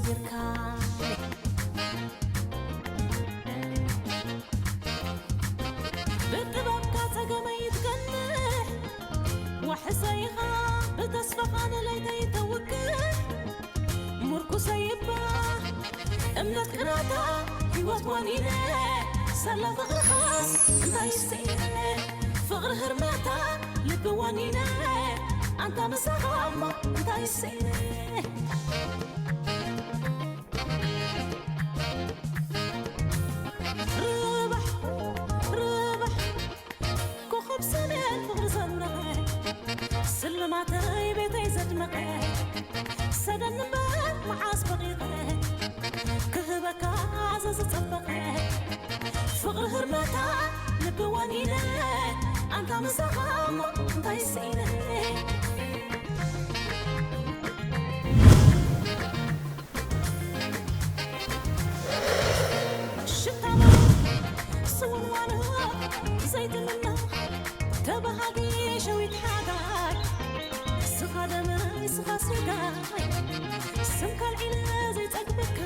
ጌርካ ብጥበብካ ጸገመይ ትቀንሕ ዋሕሰይኻ ብተስፋኻ ንለይተይ ተውቅሕ ምርኩሰይ እባ እምነት ቅናታ ህይወት ዋኒነ ሳላ ፍቕርኻስ እንታይ ስኢነ ፍቕሪ ህርመታ ልቢ ዋኒነ ኣንታ ምሳኻ እሞ እንታይ ስኢነ ርባሕ ርባሕ ኮኸብ ሰሜን ፍቕሪ ዘምረኸ ስልማተይ ቤተይ ዘድመቐ ሰደን እምበር መዓስ ፈቒቐ ክህበካ ዘዝጸበቐ ፍቕሪ ህርመታ ልቢ ዋኒነ ኣንታ ምሳኻ እሞ እንታይ ስኢነ ሽታማ ስውንዋን ዘይትምና ተባሃጊ ሸዊት ሓጋይ ስኻ ደመይ ስኻ ስጋይ ስምካ ልዒለ ዘይጸግበካ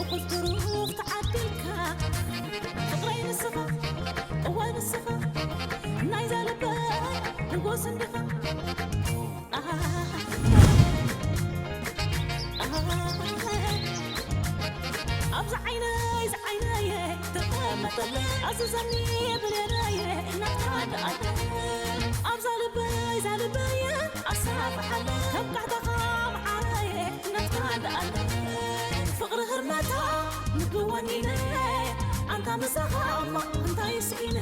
እኹል ትሩፍ ተዓዲልካ ፍቕረይ ንስኻ እዋይ ንስኻ ናይዛ ልበይ ንጉስ እንዲኻ ኣብዚ ዓይነይ ዝዓይነየ ተቐመጠለ ኣዝዘኒ ብሌነየ ናትካ ደኣለ ኣብዛ ልበይ ዛ ልበየ ኣሰናፍሓለ ከም ቃሕታኻ መዓረየ ናትካ ደኣለ ፍቕሪ ህርመታ ንብወኒነ ኣንታ ምሳኻ እሞ እንታይ ስኢነ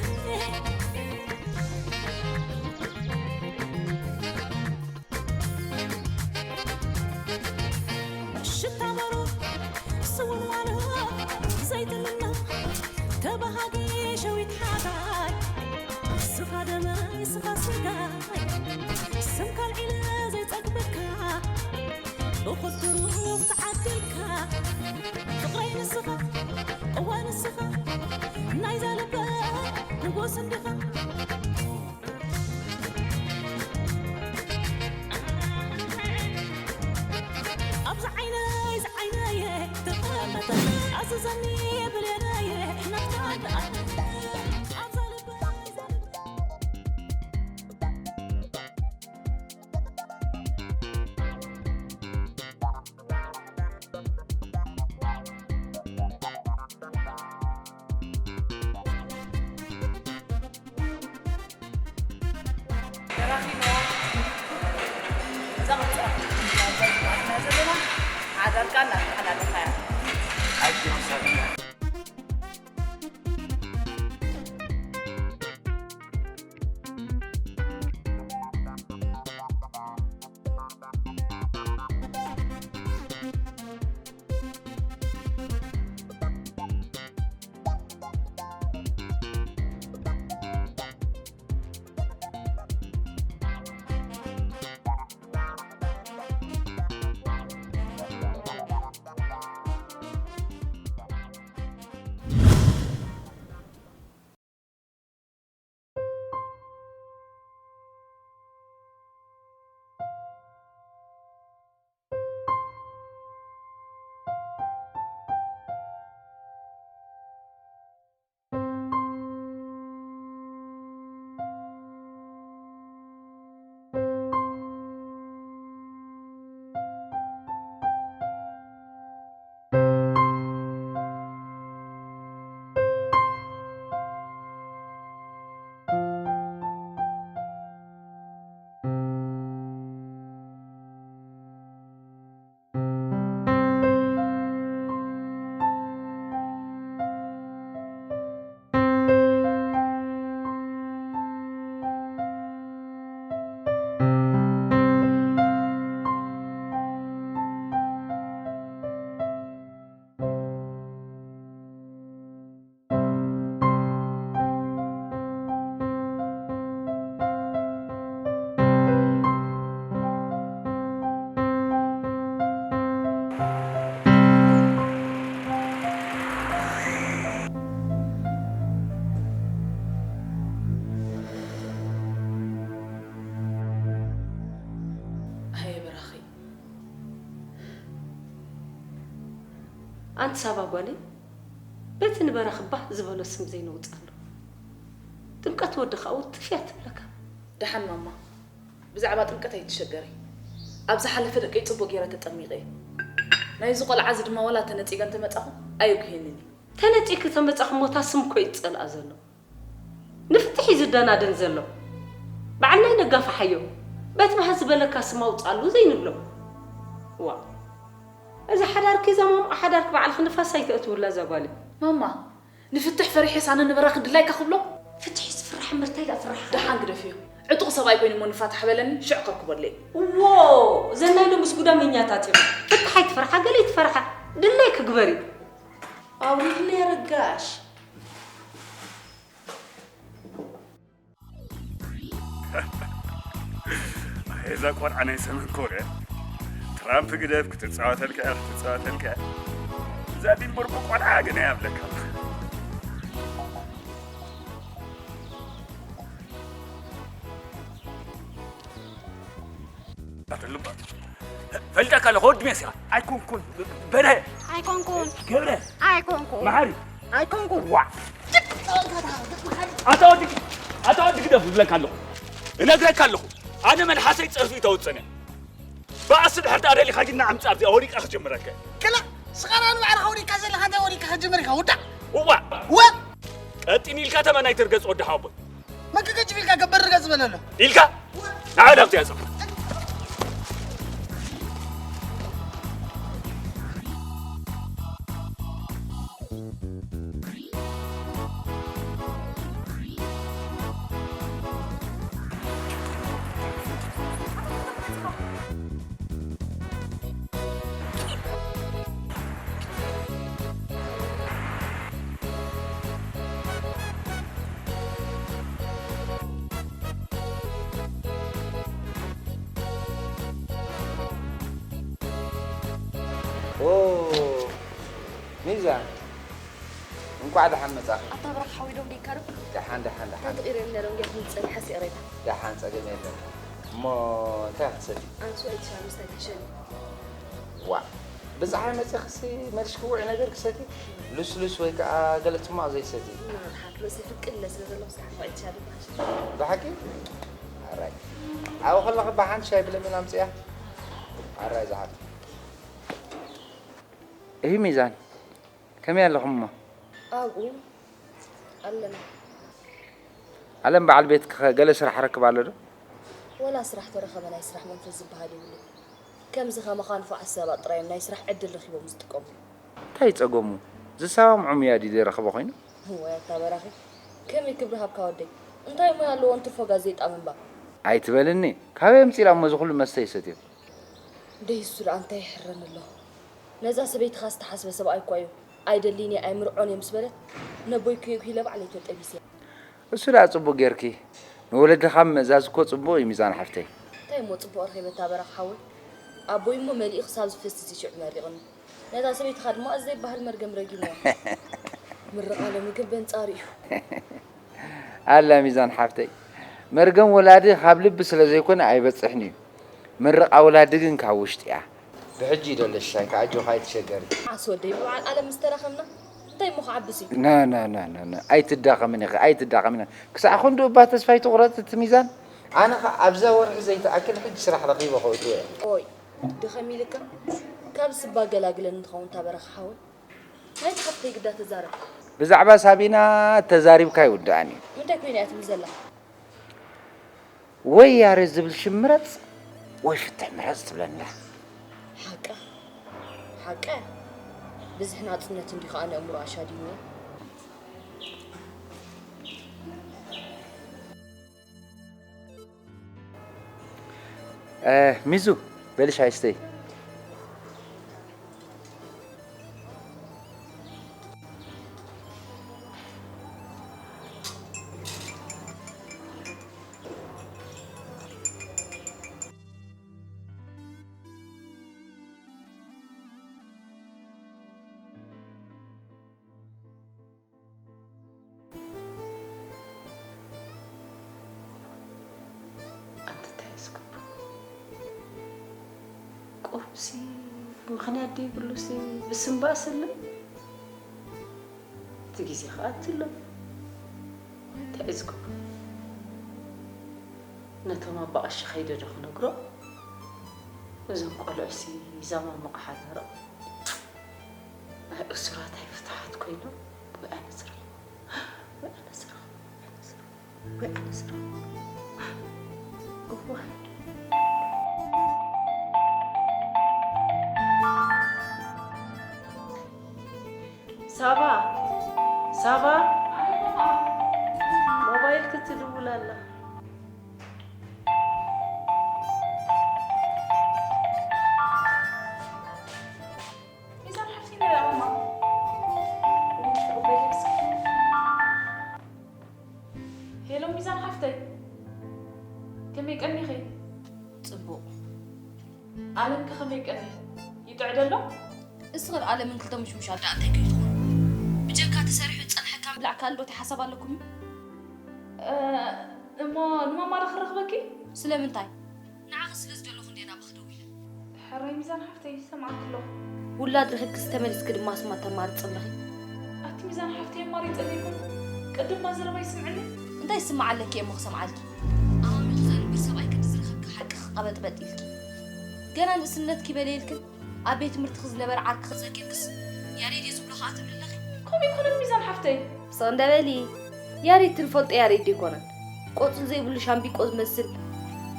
ሽታ መሩ ስውንዋን ዘይትምና ተባሃጊ ሸዊት ሓጋይ ስኻ ደመይ ስኻ ስጋይ ስምካ ልዒለ ዘይጸግበካ እኹል ትሩፍ ተዓዲልካ ፍቕረይ ንስኻ እዋ ንስኻ ናይዛ ልበ ንጉስ እንዲኻ ኣብዚ ዓይነይ ዝዓይነየ ተቐመጠ ኣዝዘኒ ብሌነየ ናትካ ደኣ ኣብዛ ልበይ ተራኺቦም እዛ ቅርጻ ናብዛ ዝበዓልና ዘለና ሓዳርካ እናተሓላለኻ እያ። ኣንቲ ሳባ ጓለይ፣ በቲ ንበራኺ ባህ ዝበሎ ስም ዘይነውጻሉ። ጥምቀት ወዲ ኸኣ ውትፍ እያ ትብለካ። ደሓን ማማ፣ ብዛዕባ ጥምቀት ኣይትሸገሪ። ኣብ ዝሓለፈ ደቀይ ጽቡቕ ገይረ ተጠሚቐ እየ። ናይዚ ቆልዓ እዚ ድማ ዋላ ተነጺገ እንተመጻኹ ኣየጉህየንን እዩ። ተነጺግኪ ተመጻኺ እሞ እታ ስም እኮ እዩ ዝጸልኣ ዘሎ። ንፍትሒ እዩ ዝደናደን ዘሎ። በዓልና ኣይነጋፍሓዮ። በቲ ባህ ዝበለካ ስም ኣውጻሉ ዘይንብሎ። ዋ፣ እዚ ሓዳርኪ፣ እዛ ማሙቕ ሓዳርኪ ባዕልኺ ንፋስ ኣይተእትውላ እዛ ጓለይ። ማማ፣ ንፍትሕ ፈሪሐስ ኣነ ንበራኺ ድላይካ ክብሎ? ፍትሒ ዝፍራሕ እምበር እንታይ ደኣ ፍራሕ? ደሓን ግደፍዮ። ዕጡቕ ሰብኣይ ኮይኑ እሞ ንፋታሕ በለኒ፣ ሽዕ ከርክበለይ። እዎ፣ እዘን ናይ ሎምስ ጉዳመኛታት እዮም። ፍትሕ ኣይትፈርሓ፣ ገለ ኣይትፈርሓ። ድላይኪ ግበሪ። ኣውሪድለይ ርጋሽ። ኣይ፣ እዛ ቆልዓ ናይ ሰሜን ኮርያ። ትራምፕ ግደፍ፣ ክትጻወተልካ እያ፣ ክትጻወተልካ እያ። እዛ ቢልቦርድ ቆልዓ ግን እያ ኣብለካ። ኣተልባ። ፈልጠካ ኣለኹ፣ ወዲ ሜስያ። ኣይኮንኩን። በርሀ። ኣይኮንኩን። ገብረ። ኣይኮንኩን። መሓሪ። ኣይኮንኩን። ዋ። ኣታ ወዲ፣ ኣታ ወዲ ግደፍ እብለካ ኣለኹ። እነግረካ ኣለኹ። ኣነ መልሓሰይ ጸርፊ ተውጽነ። ባእሲ ድሕር ደኣ ደሊኻ ግን ንዓምጻ ኣብዚኣ ወዲቃ ክጅምረካ። ክላ፣ ስቓራ ንባዕልኻ ወዲካ ዘለኻ እንታይ ወዲካ ክጅምር ኢኻ ውዳእ። እዋ። ወ- ቀጢን ኢልካ ተመን ኣይትርገጽ ወዲ ሓወቦይ። መከ ገጅፍ ኢልካ ገበር ርገጽ በለሎ። ኢልካ? ንዓ ናብቲ ያጽብ። ኦ፣ ሚዛን፣ እንኳዕ ደሓን መጻኺ። ኣታ ብራኽ ሓወይ ዶ ጌርካ ዶ? ደሓን፣ ደሓን፣ ደሓን። ተቐይረ እንዳ ዶ ጌርካ ምጸን ሓሲ እረታ። ደሓን፣ ጸገም የለን። እሞ እንታይ ክትሰቲ? ኣንሱ ኣይትሻሉ፣ ስታይ ትሕሸኒ። ዋ፣ ብጸሓይ መጺኽሲ መልሽኪ ውዑይ ነገር ክሰቲ? ልስሉስ ወይ ከኣ ገለ ጽማቕ ዘይሰቲ? ንሓንቲ ርእሲ ፍቅል ኢለ ስለ ዘለኹ፣ ስራሕ ውዒ ትሻሉ ትሓሽ። ብሓቂ? ኣራይ። ኣብኡ ከለኺ ብሓንቲ ሻይ ብለሚን ኣምጽእያ። ኣራይ ዝሓፍ። እሂ ሚዛን፣ ከመይ ኣለኹም እሞ? ኣብኡ ኣለና። ኣለም በዓል ቤትኪኸ ገለ ስራሕ ረክብ ኣሎ ዶ? ወላ ስራሕ ተረኸበ ናይ ስራሕ መንፈስ ዝበሃል የብሉን። ከምዚ ከማኻ ንፉዓት ሰባት ጥራይ እዮም ናይ ስራሕ ዕድል ረኺቦም ዝጥቀሙ። እንታይ ጸገሙ? ዝሰማምዖም እያ ድዩ ዘይረኸቦ ኮይኑ? እዋይ ኣታ በራኺ፣ ከመይ ክብሪ ሃብካ ወደይ። እንታይ ሞያ ኣለዎ እንትርፎ ጋዜጣ ምንባብ? ኣይትበልኒ። ካበይ ኣምጺእላ እሞ እዚ ኩሉ መስተ ይሰትዮ? ደይ እሱ ደኣ እንታይ ይሕረኒ ኣሎ? ነዛ ሰበይትኻ ዝተሓስበ ሰብኣይ እኳ እዩ። ኣይደልይን እየ፣ ኣይምርዖን እየ ምስ በለት፣ ነቦይ ክየጉ ኢለ ባዕለይ ተጠቢሰ። እሱ ደኣ ጽቡቕ ጌርኪ። ንወለድኻ ምእዛዝ እኮ ጽቡቕ እዩ ሚዛን ሓፍተይ። እንታይ እሞ ጽቡቕ ረኺበ እታ በራኽ ሓወይ? ኣቦይ እሞ መሊኡ ክሳብ ዝፈስስ እዩ ሽዑ መሪቕኒ። ነዛ ሰበይትኻ ድማ እዚ ዘይበሃል መርገም ረጊምዋ። ምርቓ ሎሚ ግን በንጻሩ እዩ። ኣላ ሚዛን ሓፍተይ፣ መርገም ወላዲ ካብ ልቢ ስለ ዘይኮነ ኣይበጽሕን እዩ። ምርቓ ወላዲ ግን ካብ ውሽጢ እያ። ብሕጂ እዩ ደሎ ሽሻይ፣ ከኣ ኣጆኻ ኣይትሸገሪ። ዓስ ወደይ፣ ብበዓል ኣለም ምስ ተራኸብና እንታይ እሞ ክዓብስ እዩ? ና፣ ና፣ ና፣ ና፣ ና፣ ኣይትዳኸምን ኢኺ፣ ኣይትዳኸምን ኢኺ። ክሳዕ ክንድኡ እባ ተስፋ ኣይትቑረጽ እቲ ሚዛን። ኣነ ኸኣ ኣብዛ ወርሒ ዘይትኣክል ሕጂ ስራሕ ረኺበ ከእትዎ እየ። ኦይ፣ ድኸም ኢልካ? ካብ ስባ ገላግለኒ ትኸውን እታ በረኻ ሓወይ። ናይቲ ሓፍተይ ግዳ ተዛረብ። ብዛዕባ ሳቢና ተዛሪብካ ኣይውዳእን እዩ። እንታይ ኮይና እያ ትብል ዘላ? ወይ ያሬድ ዝብል ሽም ምረጽ፣ ወይ ፍትሕ ምረጽ ትብለና። ሓቃ፣ ሓቃ። ብዝሒ ናጽነት እንዲኻ ኣነ እምሮ ኣሻዲንዮ። እ፣ ሚዙ፣ በሊ ሻይ ስተይ። ኣንተ እንታይ እዩ ዝግብሮ? ቁሩብሲ ምኽንያት ዘይብሉሲ ብስም ባእሲ ኣሎ። እቲ ግዜ ከኣ ኣትሎ። እንታይ እዩ ዝገብሮ? ነቶም ኣባ ቀሺ ከይደ ዶ ክነግሮ? እዞም ቆልዑሲ ይዛማሙቑ ሓዳሮም። ኣይ እሱራት ኣይፍትሓት ኮይኖም። ወይ ኣነ ስራሕ። ወይ ኣነ ስራሕ። ወይ ኣነ ስራሕ። ወይ ኣነ ስራሕ። እዋይ። ሳባ፣ ሳባ፣ ሞባይል ክትድውል ኣላ። ሚዛን ሓፍቲ ነይራ እማ። ሄሎ ሚዛን ሓፍተይ፣ ከመይ ቀኒኺ? ጽቡቕ። ኣለምከ ከመይ ቀኒ? ይጥዕድ ኣሎ? እስኽን ኣለምን ክልተ ሙሽሙሻት ደኣ እንታይ ከይትኾኑ? ብጀካ ተሰሪሑ ዝጸንሐካ ምብላዕ ካልእ ዶ እንታይ ሓሳብ ኣለኩም እዩ? እ፣ እሞ ንማማ ዶ ክረኽበኪ? ስለምንታይ? ንዓኺ ስለ ዝደለኹ እንድየ ናባኺ ደዊለ። ሕራይ ሚዛን ሓፍተይ፣ ይሰምዓኪ ኣለኹ። ውላድ ረኺብኪስ ተመሊስኪ ድማ ኣስማት ተማርጺ ኣለኺ። ኣቲ ሚዛን ሓፍተይ፣ ኣማሪጸ ዘይኮንኩ፣ ቅድም እባ ዘረባይ ስምዕኒ። እንታይ ይስማዓለኪ እየ እሞ ክሰምዓልኪ? ኣማሚኹ ዘንብር ሰብኣይ ቅዲ ዝረኸብኪ ሓቂ ክቐበጥበጥ ኢልኪ። ገና ንእስነትኪ በለ ኢልክን ኣብ ቤት ትምህርትኺ ዝነበረ ዓርክኺ ዘኪርክስ ያሬድ እየ ዝብሎ ኸኣ ትብሊ ኣለኺ? ከምኡ ኣይኮነን ሚዛን ሓፍተይ። ስቕ እንደ በሊ። ያሬድ ትንፈልጦ ያሬድ ኣይኮነን። ቆጽሊ ዘይብሉ ሻምቢቆ ዝመስል።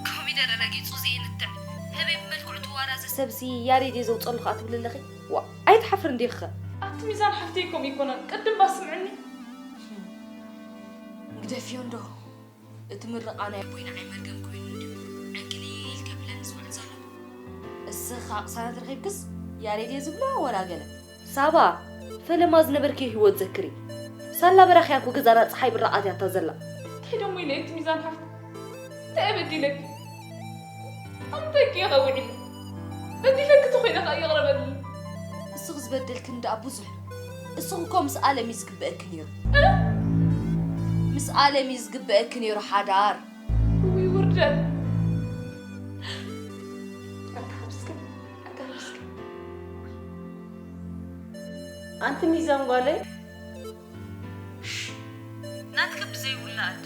ኮሚደረ ረጊጹ ዘየንትዕ፣ ህበይ ብመልክዑ ትዋራዘ ሰብሲ ያሬድ እየ ዘውጸሉ ኸኣ ትብሊ ኣለኺ? ዋእ፣ ኣይትሓፍርን ዲኺኸ? ኣቲ ሚዛን ሓፍተይ ከምኡ ኣይኮነን። ቅድም እባ ስምዕኒ። ግደፍዮ እንዶ። እቲ ምርቓ ናይ ኣቦይ ንዓይ መርገም ኮይኑ እንድዩ ዕንክሊል ከብለኒ ዝውዕል ዘሎ። እስኺ ኸኣ ቅሳነት ረኺብክስ ያሬድ እየ ዝብሎ ወላ ገለ። ሳባ፣ ፈለማ ዝነበርክዮ ህይወት ዘክሪ። ሳላ በራኽያ እኮ ገዛና ጸሓይ ብራቕ ኣትያታ ዘላ። እንታይ ደሞ ኢለ እቲ ሚዛን ሓፍቲ? እንታይ በዲለኪ? ኣብ ምንታይ ከ ኢኻ ውዒለ? በዲለኪ ተኾይነ ኸኣ ይቕረ በልኒ። እስኺ ዝበደልክኒ ደኣ ብዙሕ። እስኺ እኮ ምስ ኣለም እዩ ዝግበአኪ ነይሩ። እ? ምስ ኣለም እዩ ዝግበአኪ ነይሩ ሓዳር። ውይ ውርደት። ኣታ ምስኪን፣ ኣታ ምስኪን። ኣንቲ ሚዛን ጓለይ፣ ናትኪ ብዘይውላድ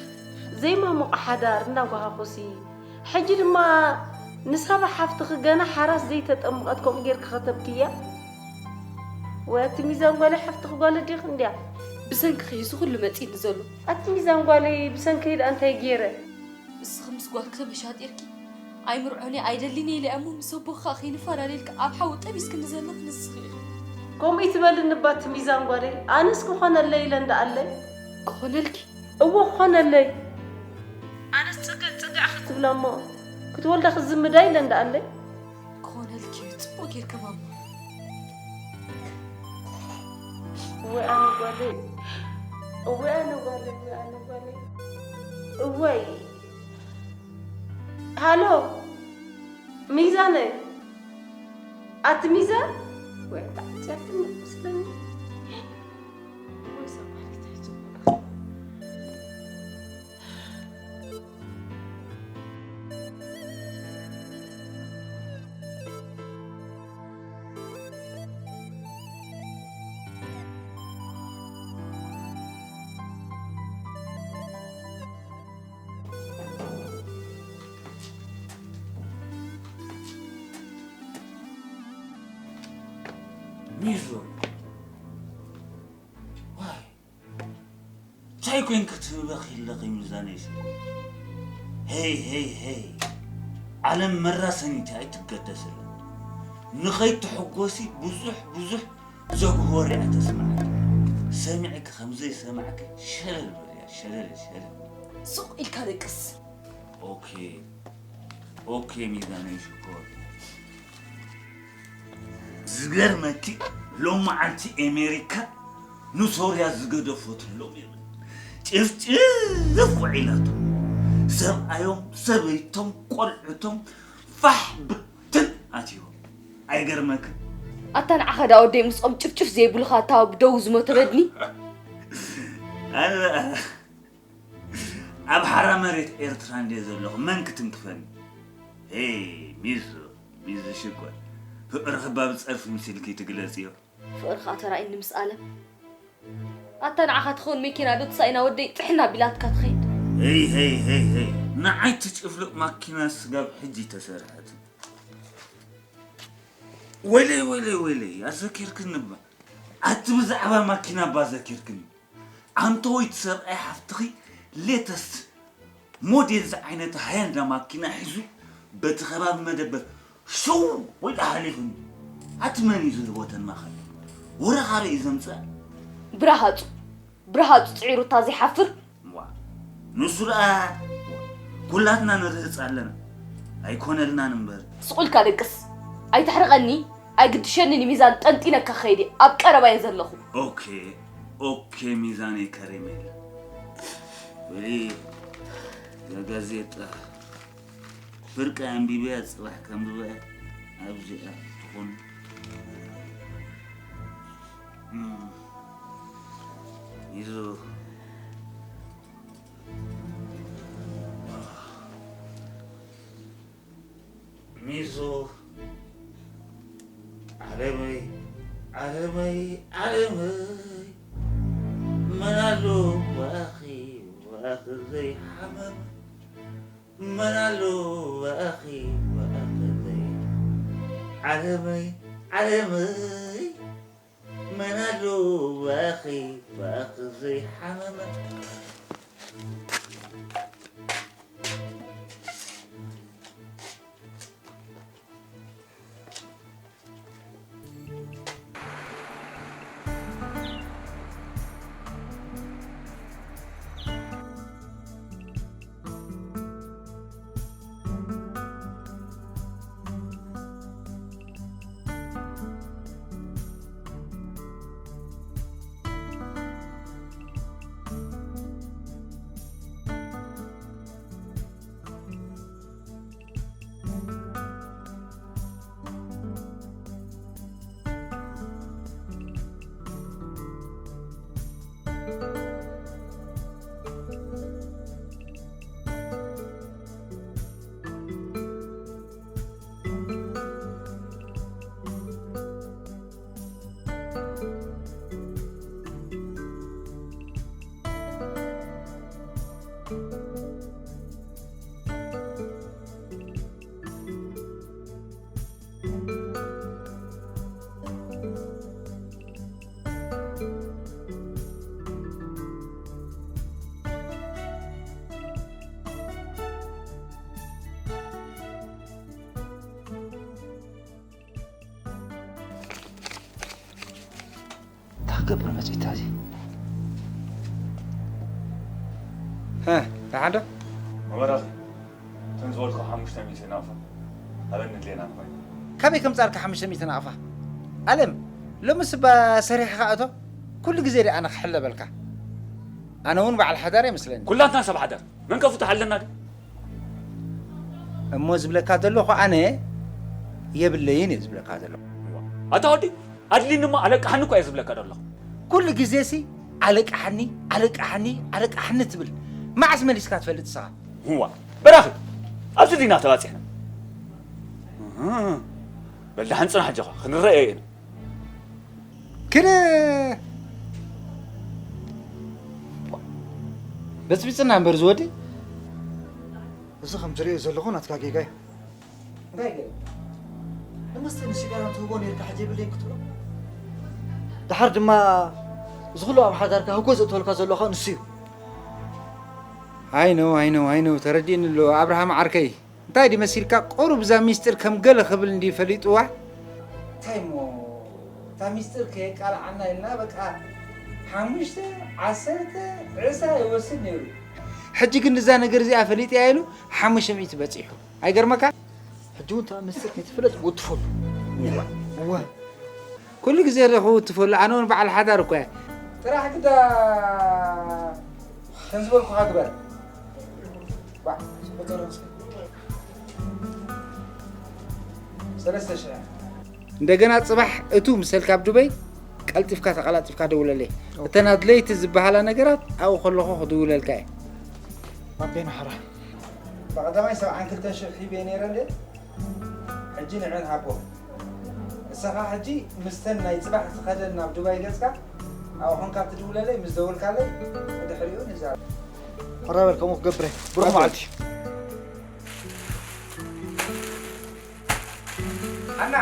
ዘይማሙቕ ሓዳር እናጓሃኹሲ፣ ሕጂ ድማ ንሳባ ሓፍትኺ ገና ሓራስ ዘይተጠምቐት ከምኡ ጌርኪ ከተብክያ? ወይ ኣቲ ሚዛን ጓለይ፣ ሓፍትኺ ጓል ኣዴኺ እንድያ። ብሰንክኺ እዩ እዚ ኩሉ መጺእኒ ዘሎ። ኣቲ ሚዛን ጓለይ፣ ብሰንከይ ደኣ እንታይ ገይረ? እስኺ ምስ ጓልኪ ተመሻጢርኪ፣ ኣይምርዖን እየ ኣይደልን እየ ኢለ እሞ ምስ ኣቦኺ ከኣ ከይንፈላለ ኢልኪ ኣብ ሓዊ ጠቢስክኒ ዘለኺ ንስኺ ኢኺ። ከምኡ ኣይትበልኒ እባ ኣቲ ሚዛን ጓለይ፣ ኣነስ ክኾነለይ ኢለ እንድኣለይ። ክኾነልኪ? እወ ክኾነለይ። ኣነስ ጽግዕ ጽግዕ ክትብላ እሞ ክትወልዳ ክዝምዳ ኢለ እንድኣለይ። ክኾነልኪ እዩ፣ ጽቡቕ ጌርኪ ማማ። እወይ ኣነ ጓለይ፣ እወይ ኣነ ጓለይ፣ እወይ ኣነ ጓለይ፣ እወይ። ሃሎ ሚዛነ፣ ኣቲ ሚዛን፣ ወይ ተዓጽያትኒ መስለኒ። ወይ ሰማሪት ኣይጽቡቕ። ሚዙ፣ ዋይ፣ እንታይ ኮይንኪ ትንበኺ ኣለኺ ሚዛነይ ሽኮር? ሄይ፣ ሄይ፣ ሄይ፣ ዓለም መራሰኒት እያ ኣይትገደስላ። ንኸይትሕጎሲ ብዙሕ፣ ብዙሕ ዘጉህ ወረ እያ ተስምዓኪ። ሰሚዕኪ ከም ዘይሰማዕኪ ሸለል በልያ፣ ሸለል፣ ሸለል። ሱቕ ኢልካ ደቅስ። ኦኬ፣ ኦኬ ሚዛነይ ሽኮር። ዝገርመኪ ሎመዓንቲ ኤሜሪካ ንሶርያ ዝገደፈትሎም የለን። ጭፍጭፍ ውዒላቶ። ሰብኣዮም፣ ሰበይቶም፣ ቆልዕቶም ፋሕ ብትን ኣትይዎም። ኣይገርመክን? ኣታ ንዓኻ ዳ ወደይ ምስኦም ጭፍጭፍ ዘይብሉኻ እታ ደው ዝሞተ በድኒ? ኣነ ኣብ ሓራ መሬት ኤርትራ እንድየ ዘለኹ መን ክትንክፈኒ? ሄይ ሚዙ፣ ሚዙ ሽኮር፣ ፍቕርኺ ባብ ጸርፊ ምሲልኪ ትግለጽዮ። ፍቕርኻ ተራእይኒ ምስ ኣለም። ኣታ ንዓኻ ትኸውን መኪና ዶ ተሳኢና ወደይ ጥሕና ቢላትካ ትኸይድ? ሄይ፣ ሄይ፣ ሄይ፣ ሄይ። ንዓይ ትጭፍልቕ ማኪና ስጋብ ሕጂ ተሰርሐት። ወይለይ፣ ወይለይ፣ ወይለይ፣ ኣዘኪርክኒ እባ። ኣቲ ብዛዕባ ማኪና እባ ኣዘኪርክኒ። ኣንተ ወይ እቲ ሰብኣይ ሓፍትኺ ሌተስት ሞዴል ዝዓይነታ ሃያንዳ ማኪና ሒዙ በቲ ከባቢ መደበር ሽው ወይ ሓሊፉኒ። ኣቲ መን እዩ ዝህልዎ ተን ማኸል? ወረኻ ርእዩ ዘምጽእ? ብረሃጹ፣ ብረሃጹ ጽዒሩታ ዘይሓፍር? ዋ፣ ንሱ ደኣ ኩላትና ንርህጽ ኣለና። ኣይኮነልናን እምበር። ስቕ ኢልካ ደቅስ። ኣይተሕርቐኒ፣ ኣይግድሸኒ፣ ንሚዛን ጠንጢነ ክኸይድ እየ። ኣብ ቀረባ እየ ዘለኹ። ኦኬ፣ ኦኬ፣ ሚዛነይ ከረሜላ። በሊ፣ እዛ ጋዜጣ ፍርቂ ኣንቢበያ፣ ጽባሕ ከንብባ እየ። ኣብዚኣ ትኹን። እም፣ ይዞ። ሚዞ፣ ዓለመይ፣ ዓለመይ፣ ዓለመይ፣ መን ኣሎ ብኣኺ፣ ብኣኺ ዘይሓመም? መን ኣሎ ብኣኺ፣ ብኣኺ ዘይ-፣ ዓለመይ፣ ዓለመይ፣ መን ኣሎ ብኣኺ፣ ብኣኺ ዘይሓመመ? እንታይ ክገብር መጺእካ እዚ? ሀ፣ ደሓን ዶ? መበረኺ፣ እተን ዝበልኩ ሓሙሽተ ሚእቲ ናቕፋ፣ ኣበን ንድሌና ንኾይኑ። ካበይ ከምጻልካ ሓሙሽተ ሚእቲ ናቕፋ? ኣለም፣ ሎምስ እባ ሰሪሕኻ እቶ? ኩሉ ግዜ ደኣ ኣነ ክሕለበልካ። ኣነ እውን በዓል ሓዳር ይመስለኒ። ኩላትና ሰብ ሓዳር። መን ከፍትሕ ኣለና ድዩ? እሞ ዝብለካ ዘለኹ ኣነ የብለይን እየ ዝብለካ ዘለኹ። እዋ፣ ኣታ ወዲ፣ ኣድሊኒ እሞ ኣለቃሕኒ እኮ እየ ዝብለካ ዘለኹ። ኩሉ ግዜሲ ኣለቃሕኒ፣ ኣለቃሕኒ፣ ኣለቃሕኒ ትብል። መዓስ መሊስካ ትፈልጥ ንስኻ? እዋ፣ በራኺ፣ ኣብዚ ዲና ተባጺሕና? እህ፣ በል ደሓን ጽናሕ ኣጆኻ፣ ክንረኣዮ ኢና። ክነ በጽቢጽና እምበር ዝወዲ። እዚ ከም ዝርእዮ ዘለኹ ናትካ ጌጋ እዩ። እንታይ ገለ? ንመስተ ንሲጋራ እንትህቦ ነይርካ፣ ሕጂ የብለይን ክትብሎ? ደሓር ድማ እዚ ኩሉ ኣብ ሓዳርካ ህጎ ዘእተወልካ ዘሎ ኸኣ ንሱ እዩ። ኣይነው፣ ኣይነው፣ ኣይነው፣ ተረዲእኒ ኣሎ ኣብርሃም ዓርከይ። እንታይ ድዩ መሲልካ? ቁሩብ እዛ ሚስጥር ከም ገለ ክብል እንድዩ ፈሊጥዋ። እንታይ እሞ፣ እታ ሚስጥር ከየቃልዓና ኢልና በቃ ሓሙሽተ፣ ዓሰርተ፣ ዕስራ ይወስድ ነይሩ። ሕጂ ግን እዛ ነገር እዚኣ ፈሊጠያ ኢሉ ሓሙሽተ ሚእቲ በጺሑ። ኣይገርመካ? ሕጂ እውን እታ ሚስጥር ከይትፍለጥ ወትፈሉ። እዋ። እዋ። ኩሉ ግዜ ዶ ክውትፈሉ? ኣነ እውን በዓል ሓዳር እኮ እየ። ጥራሕ ግዳ ከም ዝበልኩኻ ግበር። ባ፣ ጽቡቕ ተረኽስኪ። ሰለስተ ሽሕ። እንደገና ጽባሕ እቱ ምሰልካ ኣብ ዱበይ ቀልጢፍካ ተቐላጢፍካ ደውለለይ። ኦኬ። እተን ኣድለይቲ ዝበሃላ ነገራት ኣብኡ ከለኹ ክድውለልካ እየ። ኣቤ ናህራ። ብቐዳማይ ሰብዓን ክልተን ሽሕ ሂበ ነይረ እንዴ? ሕጂ ንዕን ሃቦ። ንስኻ ሕጂ ምስተን ናይ ጽባሕ ዝኸደን ናብ ዱባይ ገጽካ ኣብኡ ኾንካ ትድውለለይ፣ ምስ ደወልካለይ ብድሕሪኡ ንዛረብ። ሕራይ በል፣ ከምኡ ክገብር እየ። ብሩኽ መዓልቲ። ኣና።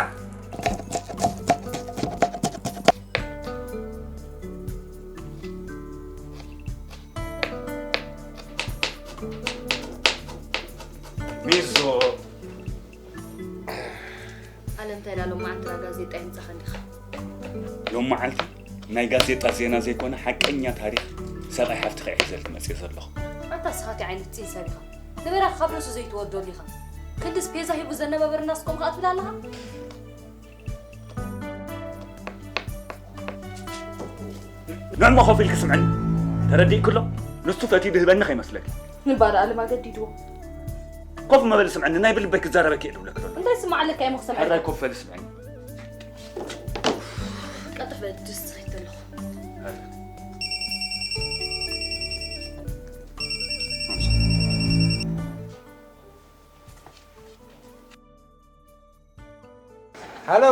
ሚዞ። ኣለ እንታይ ዳሎ መዓልቲ ጋዜጣ ይምጻኻ እንዲኻ። ሎም መዓልቲ ናይ ጋዜጣ ዜና ዘይኮነ ሓቀኛ ታሪኽ ሰብኣይ ሓፍትኻ እየ ሒዘልኪ መጽእ ዘለኹ። ኣንታ ንስኻ እንታይ ዓይነት ጽን ሰብ ኢኻ? ንበራ ካብ ርእሱ ዘይትወርዶ ዲኻ? ክንድስ ቤዛ ሂቡ ዘነበበርናስ ከምኡ ከኣ ትብል ኣለኻ? ንዕሞ ኮፍ ኢልኪ ስምዕኒ። ተረዲእኪ ኣሎ? ንሱ ፈትዩ ድህበኒ ከይመስለኪ። ንባዳ ኣለም ኣገዲድዎ። ኮፍ መበሊ ስምዕኒ፣ ናይ ብልበይ ክዛረበኪ እየ ድብለኪ ዘሎ። እንታይ ስማዕ ኣለካ እየ መክሰም ሕራይ ኮፍ በሊ ስምዕኒ። ቀልጥፍ በል ድስቲ ኸይተ ኣለኹ። ሃሎ።